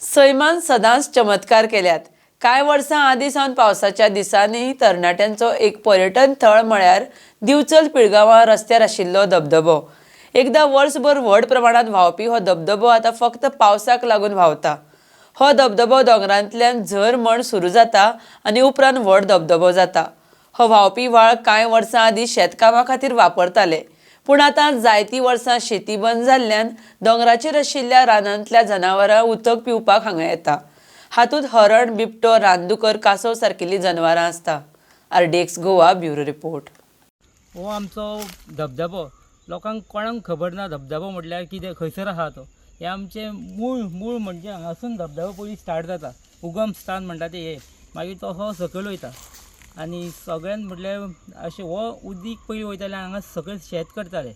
सैमान सदांच चमत्कार केल्यात. कांय वर्सां आदीं सावन पावसाच्या दिसांनी तरणाट्यांचो एक पर्यटन थळ म्हळ्यार दिवचल पिळगांवां रस्त्यार आशिल्लो धबधबो. एकदां वर्सभर व्हड प्रमाणांत व्हांवपी हो धबधबो आतां फक्त पावसाक लागून व्हांवता. हो धबधबो दोंगरांतल्यान झर म्हण सुरू जाता आनी उपरांत व्हड धबधबो जाता. हो व्हांवपी व्हाळ कांय वर्सां आदीं शेतकामा खातीर वापरताले, पूण आतां जायतीं वर्सां शेती बंद जाल्ल्यान दोंगराचेर आशिल्ल्या रानांतल्या जनावरां उदक पिवपाक हांगा येता. हातूंत हरण, बिबटो, रानदुकर, कासव सारकिल्लीं जनावरां आसता. RDX Goa bureau report. हो आमचो धबधबो लोकांक कोणाक खबर ना. धबधबो म्हटल्यार कितें, खंयसर आसा तो. हें आमचें मूळ मूळ म्हणजे हांगासून धबधबो पयलीं स्टार्ट जाता. उगम स्थान म्हणटा तें हें. मागीर तो असो सकयल वयता आनी सगळ्यान म्हटल्यार अशें हो उदीक पयलीं वयतालें हांगा सकयल शेत करताले.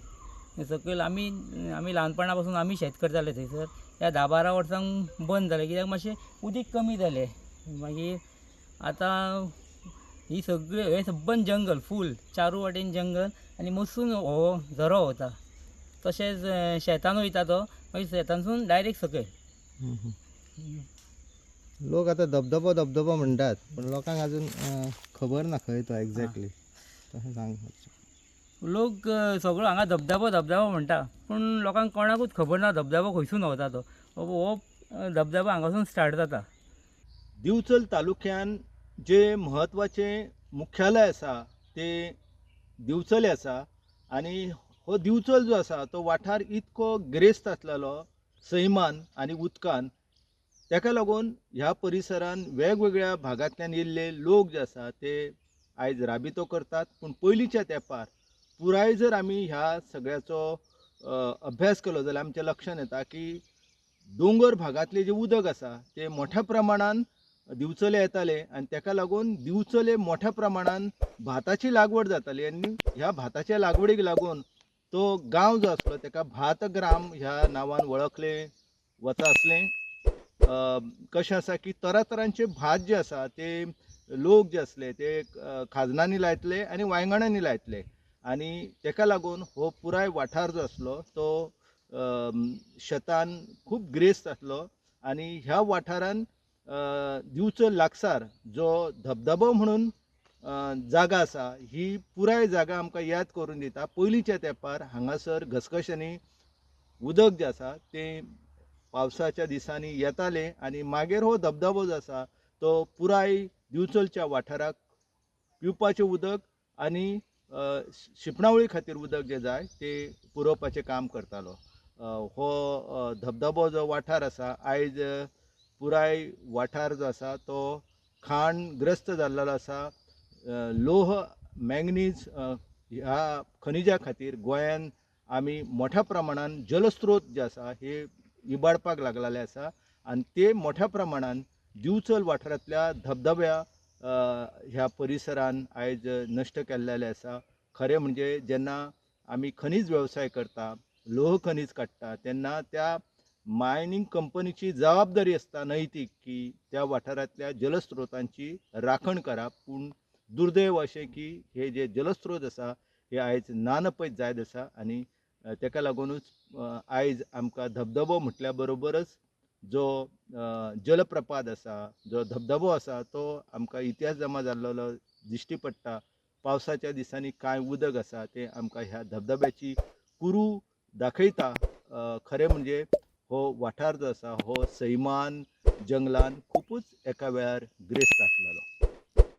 सकयल आमी आमी ल्हानपणा पासून आमी शेत करताले थंयसर. ह्या 10-12 वर्सांक बंद जालें कित्याक मातशें उदीक कमी जालें. मागीर आतां ही सगळी हें सबंद जंगल फूल चारू वाटेन जंगल आनी मसून हो झरो वता. तशेंच शेतान वयता तो, मागीर शेतानसून डायरेक्ट सकयल. लोक आतां धबधबो धबधबो म्हणटात, पूण लोकांक अजून खबर ना खंय तो एक्झॅक्टली. तशें सांग. लोक सगळो हांगा धबधबो धबधबो म्हणटा, पूण लोकांक कोणाकूच खबर ना धबधबो खंयसून वता तो. हो धबधबो हांगासून स्टार्ट जाता. दिवचल तालुक्यान जे म्हत्वाचें मुख्यालय आसा तें दिवचले आसा आनी हो दिवचल जो आसा तो वाठार इतको गिरेस्त आसलेलो सैमान आनी उदकान, ताका लागून ह्या परिसरान वेगवेगळ्या भागांतल्यान येयल्ले लोक जे आसा ते आयज राबितो करतात. पूण पयलींच्या तेंपार पुराय जर आमी ह्या सगळ्याचो अभ्यास केलो जाल्यार आमच्या लक्षांत येता की दोंगर भागांतलें जें उदक आसा तें मोठ्या प्रमाणान दिवचले येताले आनी ताका लागून दिवचले मोठ्या प्रमाणान भाताची लागवड जाताली आनी ह्या भाताच्या लागवडीक लागून तो गांव जो आसलो ताका भातग्राम ह्या नांवान वळखलें वता आसलें. कशें आसा की तरातरांचे भात जे आसा ते लोक जे आसले ते खाजनांनी लायतले आनी वांयगणांनी लायतले आनी ताका लागून हो पुराय वाठार जो आसलो तो शेतान खूब गिरेस्त आसलो. आनी ह्या वाठारान दिवचल लागसार जो धबधबो म्हणून जागा आसा ही पुराय जागा आमकां याद करून दिता. पयलींच्या तेंपार हांगासर घसघश्यांनी उदक जें आसा तें पावसाच्या दिसांनी येतालें आनी मागीर हो धबधबो जो आसा तो पुराय दिवचलच्या वाठाराक पिवपाचें उदक आनी शिंपणावळी खातीर उदक जें जाय तें पुरोवपाचें काम करतालो. हो धबधबो जो वाठार आसा आयज पुराय वाठार जो आसा तो खाणग्रस्त जाल्लो आसा. लोह, मॅंगनीज ह्या खनिजा खातीर गोंयान आमी मोठ्या प्रमाणान जलस्रोत जे आसा हे इबाडपाक लागलेले आसा आनी ते मोठ्या प्रमाणान दिवचल वाठारांतल्या धबधब्या ह्या परिसरान आयज नश्ट केल्लेले आसा. खरें म्हणजे जेन्ना आमी खनीज वेवसाय करता, लोह खनीज काडटा तेन्ना त्या मायनींग कंपनीची जबाबदारी आसता नैतीक की त्या वाठारांतल्या जलस्रोतांची राखण करप. पूण दुर्दैव अशें की हे जे जलस्रोत आसा हे आयज नानपयत जायत आसा आनी ताका लागुनूच आयज आमकां धबधबो म्हटल्या बरोबरच जो जलप्रपात आसा, जो धबधबो आसा तो आमकां इतिहास जमा जाल्लो दिश्टी पडटा. पावसाच्या दिसांनी कांय उदक आसा तें आमकां ह्या धबधब्याची कुरू दाखयता. खरें म्हणजे हो वाठार जो आसा हो सैमान, जंगलान खुबूच एका वेळार गिरेस्त आसलेलो.